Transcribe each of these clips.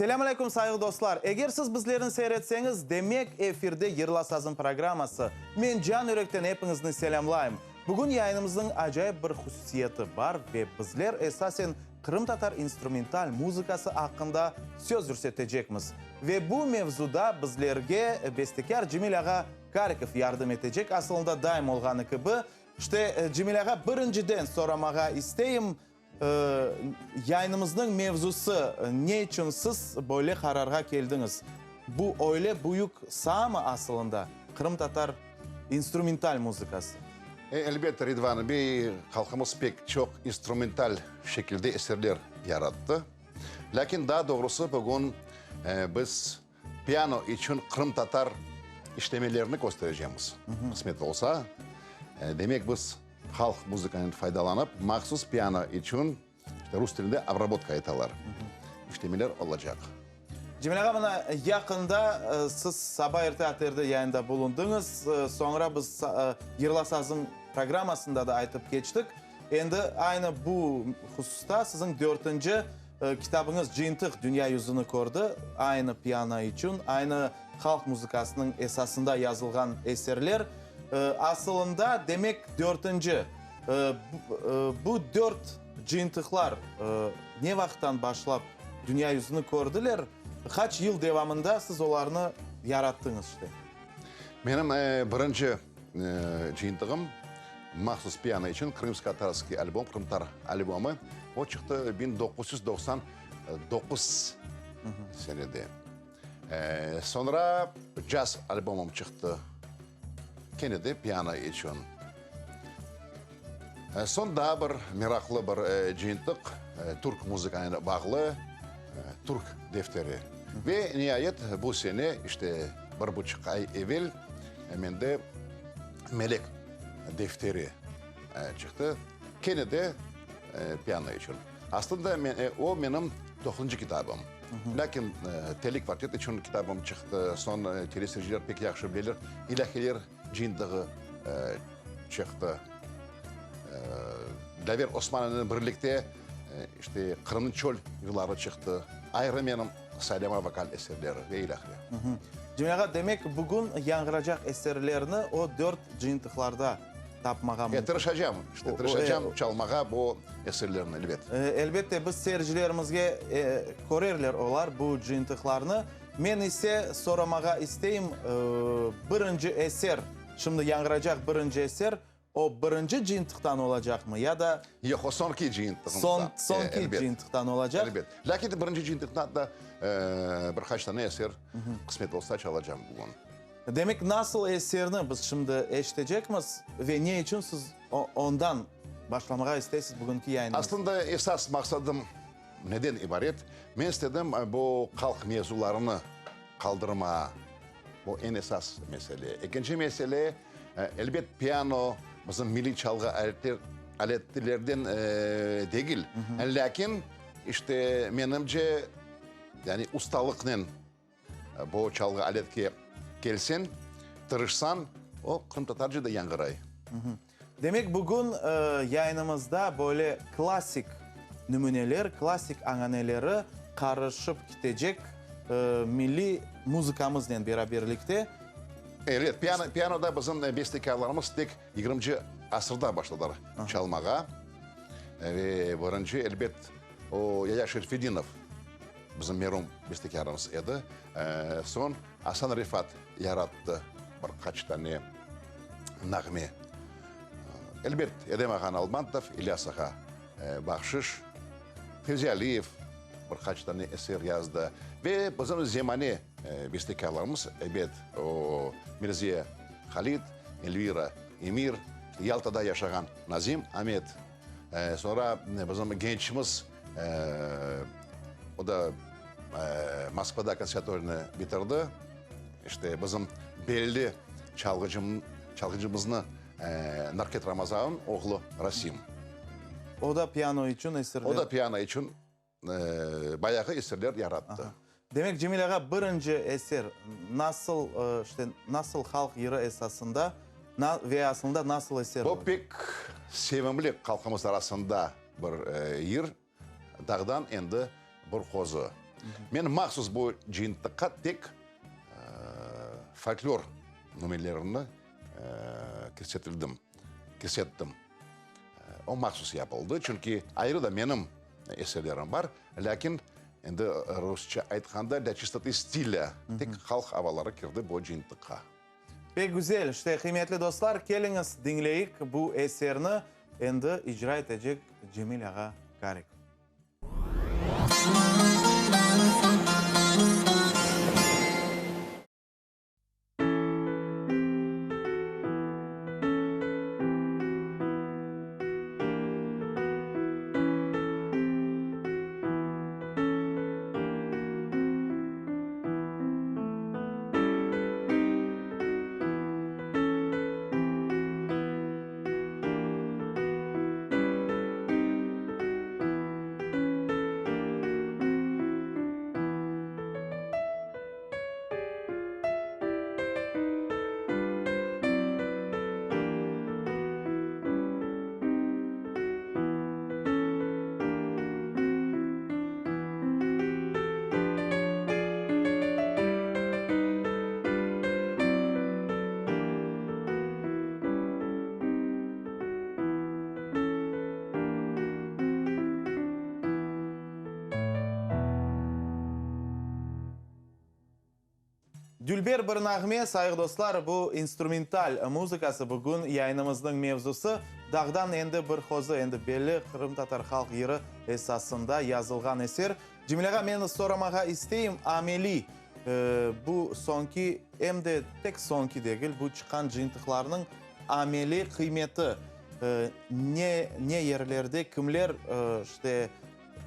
Selâm aleyküm, sayğı dostlar! Eger siz bizlerni seyir etseñiz, demek, efirde Yırla sazım programması. Men can yürekten epiñizni selâmlayım. Bugün yayınımıznıñ acayip bir hususiyeti bar ve bizler esasen qırımtatar instrumental muzıkası aqqında söz yürsetecekmiz. Ve bu mevzuda bizlerge bestekâr Cemil ağa Karikov yardım etecek, asılında daim olğanı kibi. İşte, Cemil ağa, birinciden soramağa isteyim, Yayınımıznıñ mevzusı, ne içün siz böyle qararğa keldiñiz? Bu öyle büyük saamı asılında, qırımtatar instrumental muzıkası? Elbette, Ridvan bey, halqımız pek çoq instrumental şekilde eserler yarattı. Lâkin daa doğrusı bugün biz piano içün qırımtatar işlemelerini kösterecemiz, qısmet olsa. Demek, biz halq muzıkanen faydalanıp, mahsus piano içün, işte, rus tilinde obrabotka aytalar, işlemeler olacaq. Cemil ağa, mına, yaqında siz saba erte ATRde yayında bulundıñız, soñra biz Yırla sazım programmasında da aytıp keçtik. Endi aynı bu hususta siziñ dörtünci Kitabıñız cıyıntıq dünya yüzüni kördi, aynı piano içün, aynı halq muzıkasınıñ esasında yazılğan eserler. Asılında, demek, dörtünci. Bu dört cıyıntıqlar ne vaqıttan başlap dünya yüzüni kördiler? Qaç yıl devamında siz olarnı yarattıñız işte? Menim birinci cıyıntığım mahsus piano içün Krımsko-tatarskiy albom, Qırımtatar albomı, o çıqtı 1999 senede. Soñra caz albomım çıqtı, kene de piano içün. Soñ daa bir meraqlı bir cıyıntıq, türk muzıkanen bağlı Türk defteri. Ve niayet bu sene, işte bir buçuq ay evel, mende Melek defteri çıqtı, kene de piano içün. Aslında o menim toquzıncı kitabım. Lâkin telli kvartet içün kitabım çıqtı, soñ teleseyirciler pek yahşı bileler, İlâhiler cıyıntığı çıqtı. Dâver Osmanovnen birlikte işte Qırımnıñ çöl yırları çıqtı, ayrı menim saylama vokal eserleri ve ilâhre. Cemil ağa, demek, bugün yañğıracaq eserlerni o dört cıyıntıqlarda tapmağa mümkün. Tırışacam, işte tırışacam çalmağa bu eserlerni, elbet. Elbette, biz seyircilerimizge körerler olar bu cıyıntıqlarnı. Men ise soramağa isteyim, birinci eser, şimdi yañğıracaq birinci eser, o birinci cıyıntıqtan olacaqmı ya da. Yoq, o soñki cıyıntıqtan. Soñki cıyıntıqtan olacaq. Elbet. Lâkin birinci cıyıntıqtan da bir qaç tane eser, qısmet olsa, çalacam bugün. Demek, nasıl eserni biz şimdi eşitecekmiz ve ne içün siz ondan başlamağa isteysiz bugünki yayınımıznı? Aslında esas maqsadım Neden ibaret? Men istedim bu halq mevzularını qaldırmağa. Bu eñ esas mesele. Ekinci mesele, elbet, piano bizim milliy çalğı aletlerden degil. Lâkin, işte, menimce, yani ustalıqnen Bu çalğı aletke kelseñ, tırışsañ, o qırımtatarca da yañğıray. Demek, bugün yayınımızda böyle klassik nümüneler, klassik añaneleri qarışıp kitecek milliy muzıkamıznen beraberlikte. Evet, piano, pianoda bizim bestekârlarımız tek yigirminci asırda başladılar çalmağa. Ve birinci, elbet, o Yaya Şerfedinov. Bizim merum bestekârımız edi. Soñ Asan Refat yarattı bir qaç tane nağme. Elbet, Edem ağa Nalbantov, İlyas ağa Bahşış, Fevzi Aliyev bir qaç tane eser yazdı. Ve bizim zemane bestekârlarımız, elbet, o, Mirziya Halid, Elvira Emir, Yaltada yaşağan Nazim Amet, soñra bizim gençimiz, O da Moskvada konservatoriyanı bitirdi. İşte, bizim belli çalğıcım, çalğıcımıznı Narket Ramazanıñ oğlu Rasim. O da piano içün eserler. O da piano içün bayağı eserler yarattı. Demek, Cemil ağa, birinci eser nasıl, işte, nasıl halq yırı esasında ve aslında nasıl eser? Bu pek sevimli halqımız arasında bir yır, Dağdan endi bir qozu. Men mahsus bu cıyıntıqqa tek folklor nümünelerini kirsetildim, kirsettim. O mahsus yapıldı, çünki ayrı da menim eserlerim bar, lâkin endi rusça aytqanda, для çistoты stilâ, tek halq avaları kirdi bu cıyıntıqqa. Pek güzel. İşte, qıymetli dostlar, keliñiz, diñleyik bu eserni, endi icra etecek Cemil ağa Karikov. Dülber bir nağme, sayğı dostlar, bu instrumental muzıkası bugün yayınımıznıñ mevzusı. Dağdan endi bir qozı, endi belli qırımtatar halq yırı esasında yazılğan eser. Cemil ağa, men soramağa isteyim, ameliy bu soñki, em de tek soñki degil, bu çıqqan cıyıntıqlarnıñ ameliy qıymeti ne, ne yerlerde, kimler işte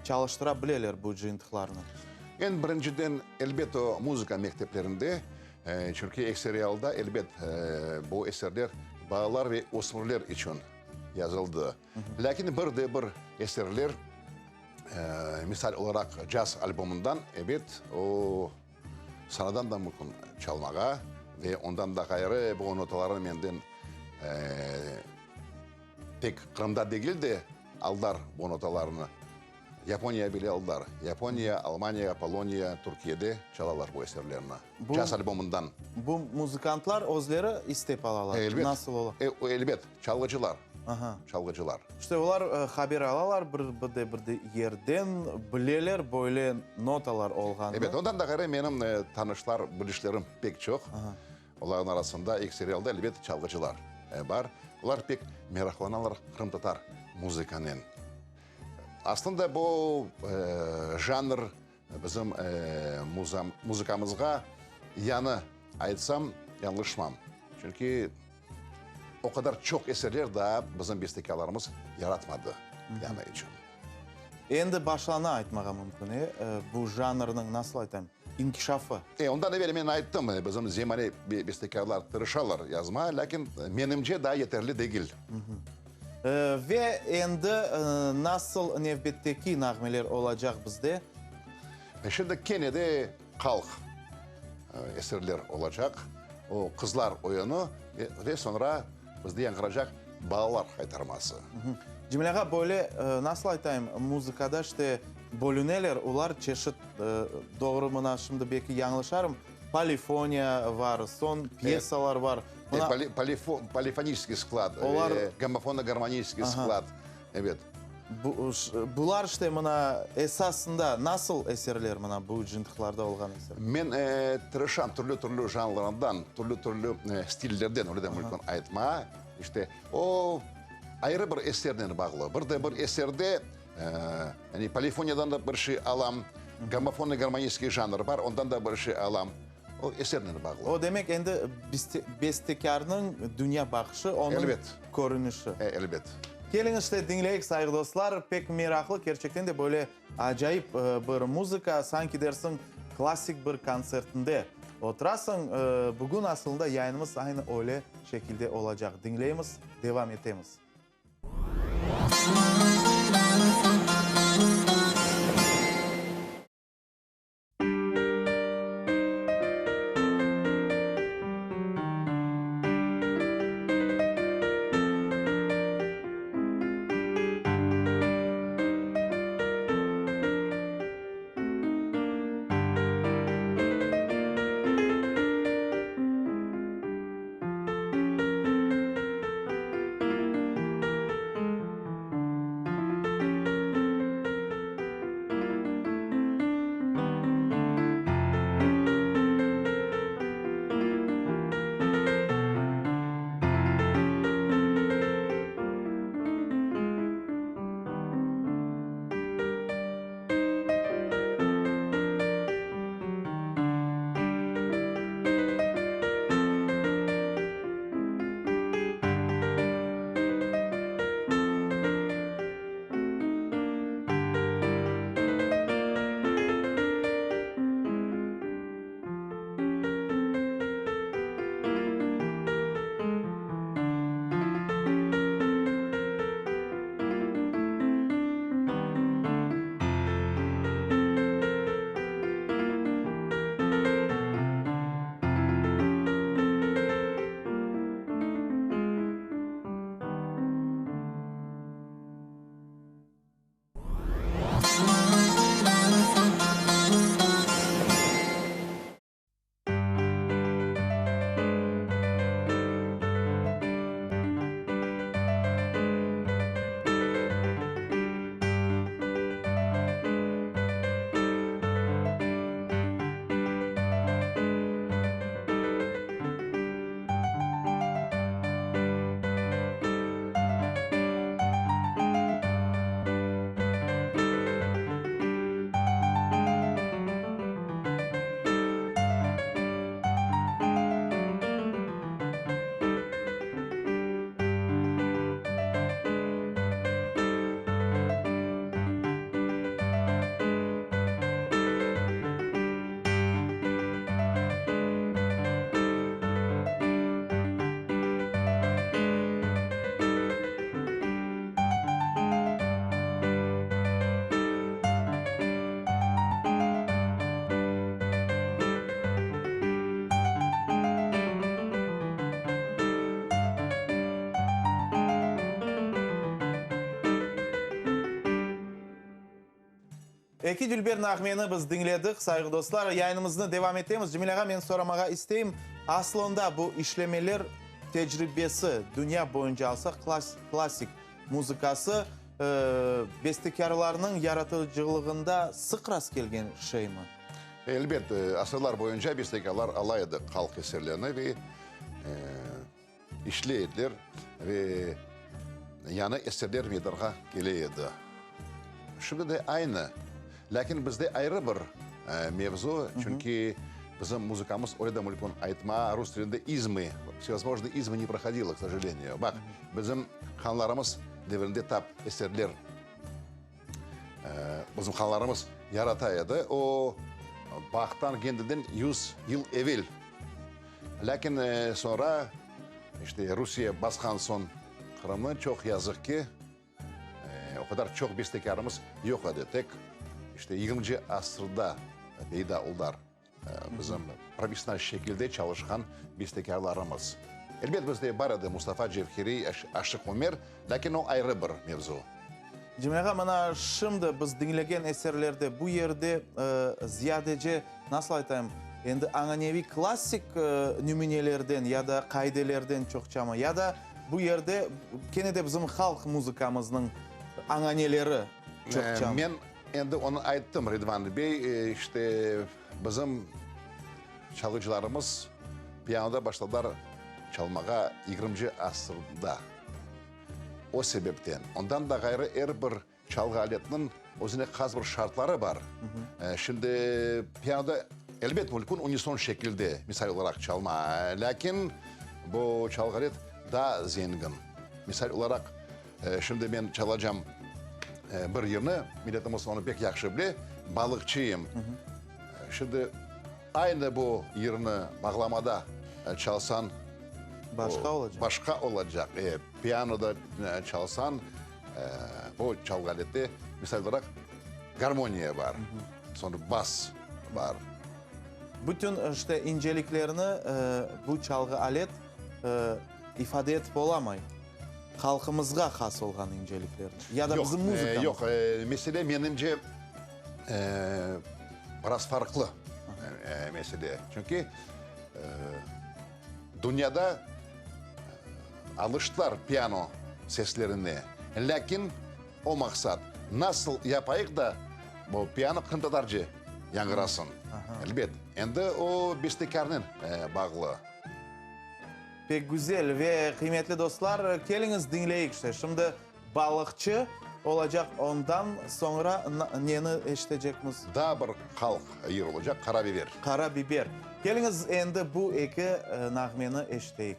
çalıştıra bileler bu cıyıntıqlarnı? Eñ birinciden, elbet, o, muzıka mekteplerinde, çünki ekseri alda, elbet, bu eserler balalar ve ösmürler içün yazıldı. Lâkin bir de bir eserler, misal olaraq, caz albomından, ebet, o, sanadan da mümkün çalmağa ve ondan da ğayrı, bu notalarnı menden tek Qırımda degil de, aldılar bu notalarnı. Yaponiya bile aldılar. Yaponiya, Almaniya, Poloniya, Türkiyede çalalar bu eserlerni. Caz albomından. Bu muzıkantlar özleri istep alalar? Elbet. Nasıl ola? Elbet, çalğıcılar. Çalğıcılar. İşte olar haber alalar bir de bir yerden, bileler böyle notalar olğanını. Ebet, ondan da ğayrı menim tanışlar, bilişlerim pek çoq. Olarnıñ arasında ekseri alda, elbet, çalğıcılar bar. Olar pek meraqlanalar qırımtatar muzıkanen. Aslında bu janr bizim muzıkamızğa yañı aytsam, yañlışmam. Çünki o qadar çoq eserler daa bizim bestekârlarımız yaratmadı yañı içün. Endi başlana aytmağa mümkün, e, bu janrnıñ, nasıl aytayım, inkişafı. E, ondan evel men ayttım, bizim zemane bestekârlar tırışalar yazmağa, lâkin, menimce, daa yeterli degil. Ve endi nasıl nevbetteki nağmeler olacaq bizde? Şimdi kene de halq eserler olacaq, o, Qızlar oyunı ve soñra bizde yañğıracaq Balalar qaytarması. Cemil ağa, böyle, nasıl aytayım, muzıkada işte bölüneler, olar çeşit, doğru, mına şimdi belki yañlışarım, polifoniya var, soñ pyesalar var. Polifoniçeskiy sklad, gomofono-garmoniçeskiy sklad, ebet. Bular işte mına esasında nasıl eserler, mına bu cıntıqlarda olğan eserler? Men tırışam türlü-türlü janrlardan, türlü-türlü stillerden, öyle de mümkün aytmağa. İşte, o ayrı bir esernen bağlı. Bir de bir eserde, yani polifoniyadan da bir şey alam, gomofonno-garmoniçeskiy janr bar, ondan da bir şey alam. O esernen bağlı. O demek, endi bestekârnıñ dünya baqışı, onıñ körünişi. Elbet. Keliñiz işte diñleyik, sayğı dostlar, pek meraqlı, kerçekten de böyle acayip bir muzıka, sanki dersiñ klassik bir kontsertinde oturasıñ. Bugün asılında yayınımız aynı öyle şekilde olacaq. Diñleymiz, devam etemiz. Eki dülber nağmeni biz diñledik, sayğı dostlar. Yayınımıznı devam etemiz. Cemil ağa, men soramağa isteyim, aslında bu işlemeler tecribesi, dünya boyunca alsaq, klassik muzıkası bestekârlarnıñ yaratıcılığında sıq rastkelgen şeymi? Elbet, asırlar boyunca bestekârlar ala edi halq eserlerini ve işley ediler ve yañı eserler meydanğa kele edi. Şimdi de aynı, lâkin bizde ayrı bir mevzu, çünki bizim muzıkamız öyle de mümkün aytma, rus tilinde izmı, vsevozmojnıy izmı ne prohodilo, k sojaleniyu. Baq, bizim hanlarımız devrinde tap eserler bizim hanlarımız yarata edi, o Bahtan kendinden yuz yıl evel. Lâkin soñra, işte, Rusiye basqan soñ Qırımnı, çoq yazıq ki, o qadar çoq bestekârımız yoq edi. Tek, işte, yigirminci asırda peyda oldılar bizim professional şekilde çalışqan bestekârlarımız. Elbet, bizde bar edi Mustafa Cevheriy, Aşıq Ömer, lâkin o ayrı bir mevzu. Cemil ağa, mına şimdi biz diñlegen eserlerde bu yerde ziyadece, nasıl aytayım, endi añaneviy klassik nümünelerden ya da qaidelerden çoqçamı, ya da bu yerde kene de bizim halq muzıkamıznıñ añaneleri çoqçamı? Men endi onı ayttım, Ridvan bey, işte bizim çalğıcılarımız pianoda başladılar çalmağa yigirminci asırda. O sebepten, ondan da ğayrı er bir çalğı aletiniñ özüne has bir şartları bar. Şimdi pianoda, elbet, mümkün unison şekilde, misal olaraq, çalma, lâkin bu çalğı alet daa zengin. Misal olaraq, şimdi men çalacam bir yırnı, milletimiz onı pek yahşı bile, Balıqçıyım. Şimdi aynı bu yırnı bağlamada çalsañ, Başqa olacaq. Başqa olacaq. E, pianoda çalsañ, bu çalğı alette, misal olaraq, garmoniya bar, soñra bas bar. Bütün, işte, inceliklerni bu çalğı alet ifade etip olamay. Halqımızğa has olğan inceliklerni. Ya da bizim muzıkamızğa. Yoq, mesele, menimce, biraz farqlı mesele. Çünki Dünyada alıştılar piano seslerine, lâkin o maqsat, nasıl yapayıq da bu piano qırımtatarca yañğırasın? Elbet, endi o bestekârnen bağlı. Pek güzel ve qıymetli dostlar, keliñiz diñleyik işte. Şimdi Balıqçı olacaq, ondan soñra neni eşitecekmiz? Daa bir halq yır olacaq, Qara biber. Qara biber. Keliñiz endi bu eki nağmeni eşiteyik.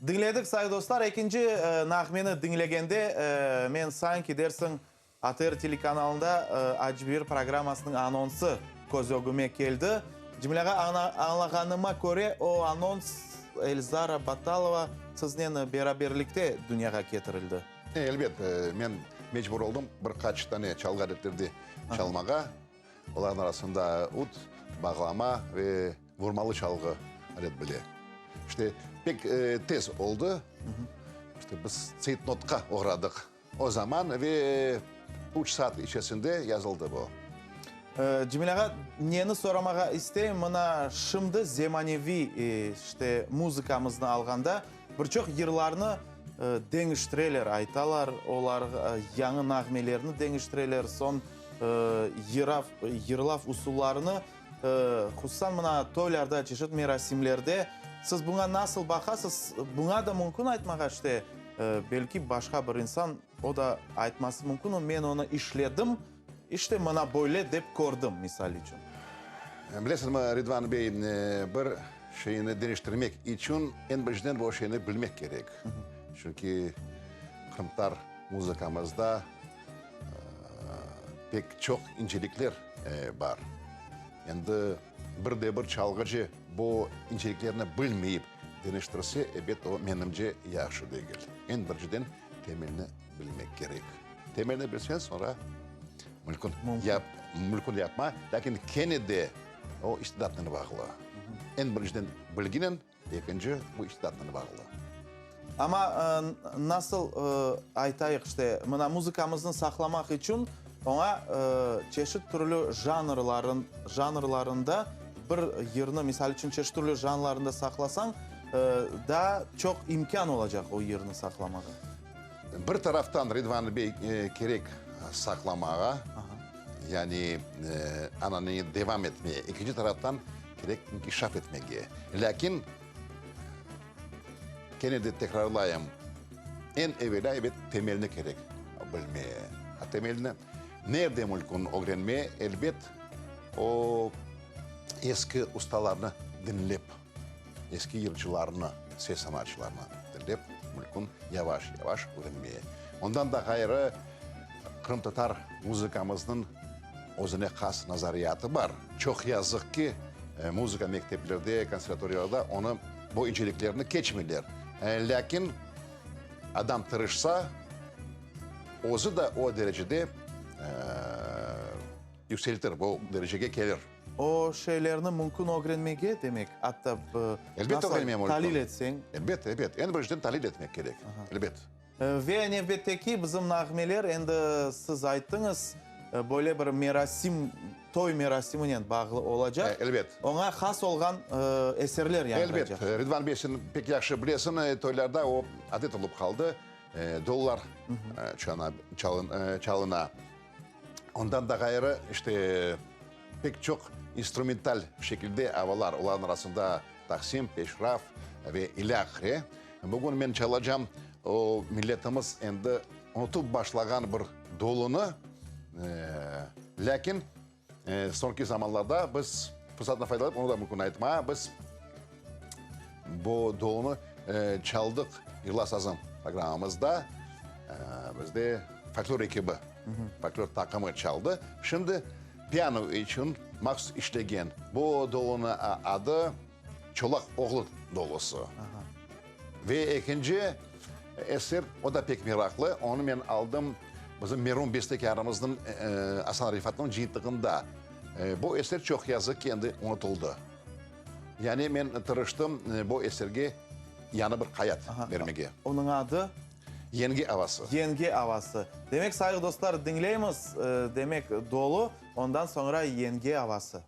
Diñledik, sayğı dostlar. Ekinci nağmeni diñlegende, men sanki dersiñ, ATR telekanalında Acı Bir programmasınıñ anonsı köz ögüme keldi. Cemil ağa, añlağanıma köre, o anons Elzara Batalova siznen beraberlikte dünyağa ketirildi. Elbet, men mecbur oldım bir qaç tane çalğı aletlerde çalmağa. Olarnıñ arasında ud, bağlama ve vurmalı çalğı alet bile. İşte, pek tez oldı. İşte, biz tseytnotqa oğradıq o zaman ve üç saat içersinde yazıldı bu. Cemil ağa, neni soramağa isteyim, mına şimdi zemaneviy, işte, muzıkamıznı alğanda, bir çoq yırlarnı deñiştireler, aytalar, olar yañı nağmelerni deñiştireler, soñ yırav, yırlav usullarını, hususan mına toylarda, çeşit merasimlerde, siz buña nasıl baqasız? Buña da mümkün aytmağa, işte, belki başqa bir insan, o da aytması mümkün, men onı işledim, işte, mına böyle dep kördim, misal içün. Bilesiñmi, Ridvan bey, bir şeyni deñiştirmek içün eñ birinciden o şeyni bilmek kerek. Çünki qırımtatar muzıkamızda Pek çoq incelikler bar. Endi bir de bir çalğıcı bu inceliklerni bilmeyip deñiştirse, ebet, o, menimce, yahşı degil. Eñ birinciden temelni bilmek kerek. Temelni bilseñ, soñra mülkün yap, mülkün yapma, lâkin kene de o istidatnen bağlı. Eñ birinciden bilginen. Ekinci, bu istidatnen bağlı. Amma nasıl aytayıq, işte, mına muzıkamıznı saqlamaq içün oña çeşit türlü janrların, janrlarında bir yırnı, misal içün, çeşit türlü janrlarında saqlasañ, daa çoq imkân olacaq o yırnı saqlamağa. Bir taraftan, Ridvan bey, kerek saqlamağa, yani ananeni devam etmeye, ekinci taraftan, kerek inkişaf etmege. Lâkin, kene de tekrarlayım, eñ evelâ, ebet, temelni kerek bilmeye. A temelni nerde mümkün ögrenmeye? Elbet, o eski ustalarnı diñlep. Eski yırcılarnı, ses sanatçılarnı diñlep, mülkün yavaş-yavaş ögrenmeye. Ondan da ğayrı, qırımtatar muzıkamıznıñ özüne has nazariyatı bar. Çoq yazıq ki, muzıka mekteplerde, konservatoriyalarda onı, bu inceliklerni keçmeyler. Lâkin adam tırışsa, özü de o derecede yükseltir, bu derecege kelir. O şeylerni mümkün ögrenmege, demek, atta Elbet nasıl ögrenmege mümkün. talil etseñ. Elbet, elbet. Eñ birinciden talil etmek kerek. Elbet. Ve nevbetteki bizim nağmeler, endi siz ayttıñız, böyle bir merasim, toy merasiminen bağlı olacaq. Elbet. Oña has olğan eserler yañğıraycaq. Elbet. Ridvan bey, sen pek yahşı bilesiñ, toylarda o adet olıp qaldı, dollar çalına. Ondan da ğayrı, işte, pek çoq instrumental şekilde avalar, olarnıñ arasında taqsim, peşraf ve ilâhre. Bugün men çalacam o milletimiz endi unutıp başlağan bir dolunı, lâkin soñki zamanlarda biz fırsattan faydalanıp, onı da mümkün aytmağa, biz bu dolunı çaldıq Yırla sazım programmamızda, bizde folklor ekibi, folklor taqımı çaldı. Şimdi piano içün mahsus işlegen bu dolunıñ adı Çolaq oğlu dolusı. Ve ekinci eser, o da pek meraqlı, onı men aldım bizim merum bestekârımıznıñ Asan Refatnıñ cıyıntığında. Bu eser, çoq yazıq ki, endi unutıldı. Yani men tırıştım bu eserge yañı bir hayat bermege. Onıñ adı? Yenge avası. Yenge avası. Demek, sayğı dostlar, diñleymiz, demek, dolu, ondan soñra Yenge avası.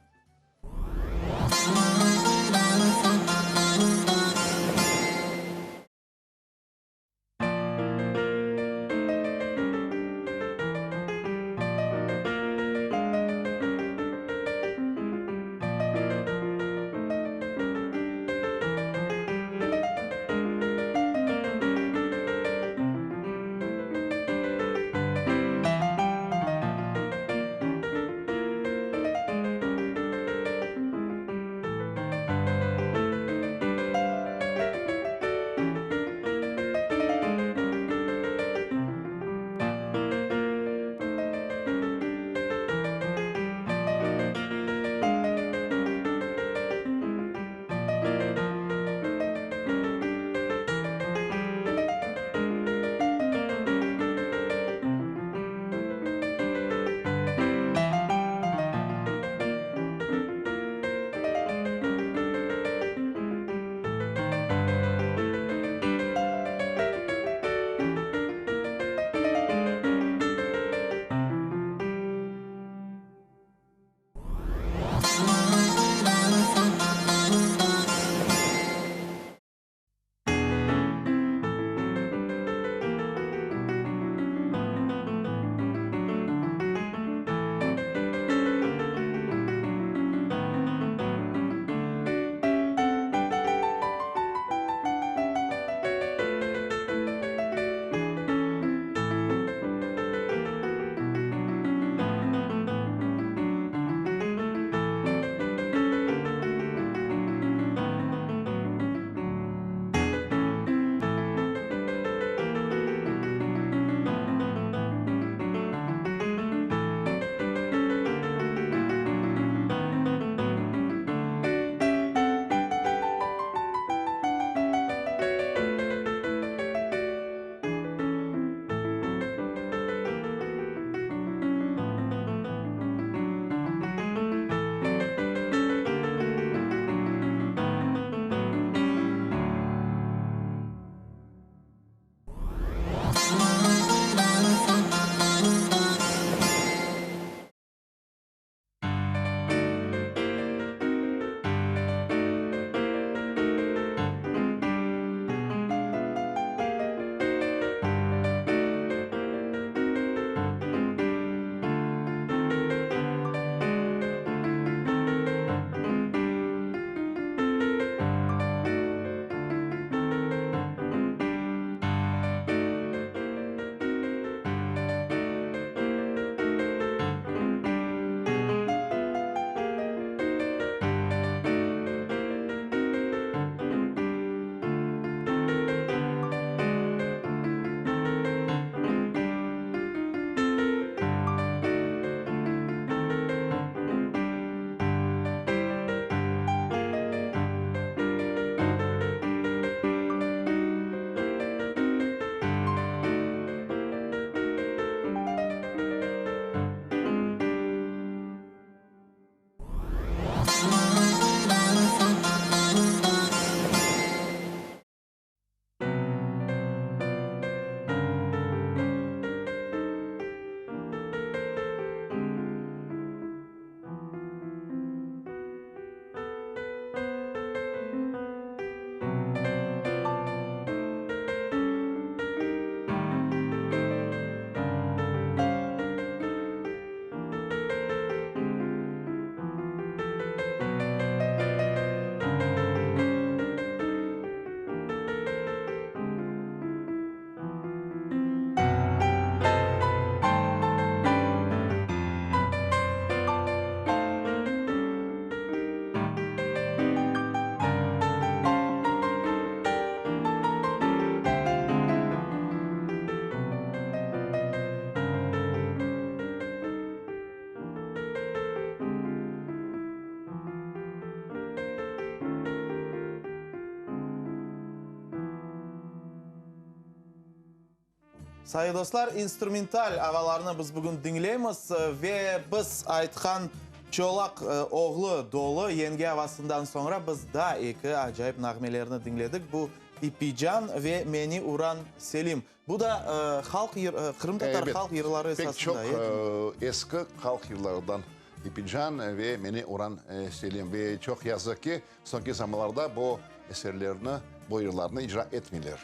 Sayı dostlar, instrumental avalarnı biz bugün diñleymiz ve biz aytqan Çolaq oğlu dolu yenge avasından soñra biz daa eki acayip nağmelerni diñledik, bu İpican ve Meni uran Selim. Bu da halq yır, qırımtatar halq yırları esasında. Pek çoq eski halq yırlarından İpican ve Meni uran Selim. Ve çoq yazıq ki, soñki zamanlarda bu eserlerni, bu yırlarnı icra etmeyler.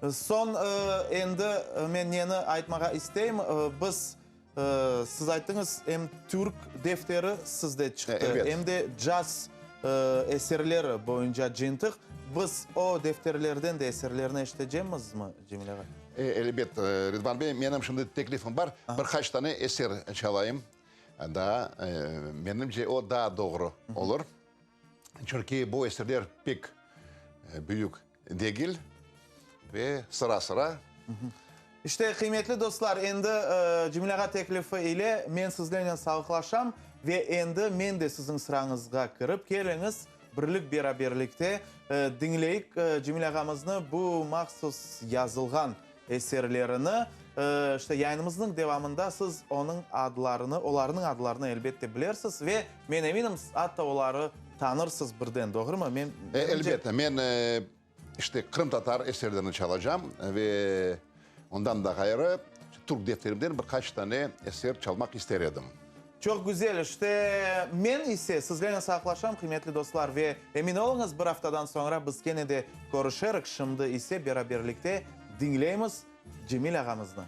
Soñ endi men neni aytmağa isteyim, biz, siz ayttıñız, em türk defteri sizde çıqtı, em de caz eserleri boyunca cıyıntıq. Biz o defterlerden de eserlerni eşitecemmizmi, Cemil ağa? Elbet, Ridvan bey, menim şimdi teklifim bar, bir qaç tane eser çalayım daa, menimce o daa doğru olur. Çünki bu eserler pek büyük degil ve sıra-sıra. İşte, qıymetli dostlar, endi Cemil ağa teklifi ile men sizlernen sağlıqlaşam ve endi men de siziñ sırañızğa kirip, keliñiz, birlik-beraberlikte diñleyik Cemil ağamıznı bu mahsus yazılğan eserlerini. İşte, yayınımıznıñ devamında siz onıñ adlarını, olarnıñ adlarını, elbette, bilersiz ve, men eminim, atta oları tanırsız birden, doğrumı? Men, Elbette, men, işte, qırımtatar eserlerini çalacam ve ondan da ğayrı, türk defterimden bir qaç tane eser çalmaq ister edim. Çoq güzel, işte, men ise sizlernen sağlıqlaşam, qıymetli dostlar, ve emin oluñız, bir aftadan soñra biz kene de körüşerik, şimdi ise beraberlikte diñleymiz Cemil ağamıznı.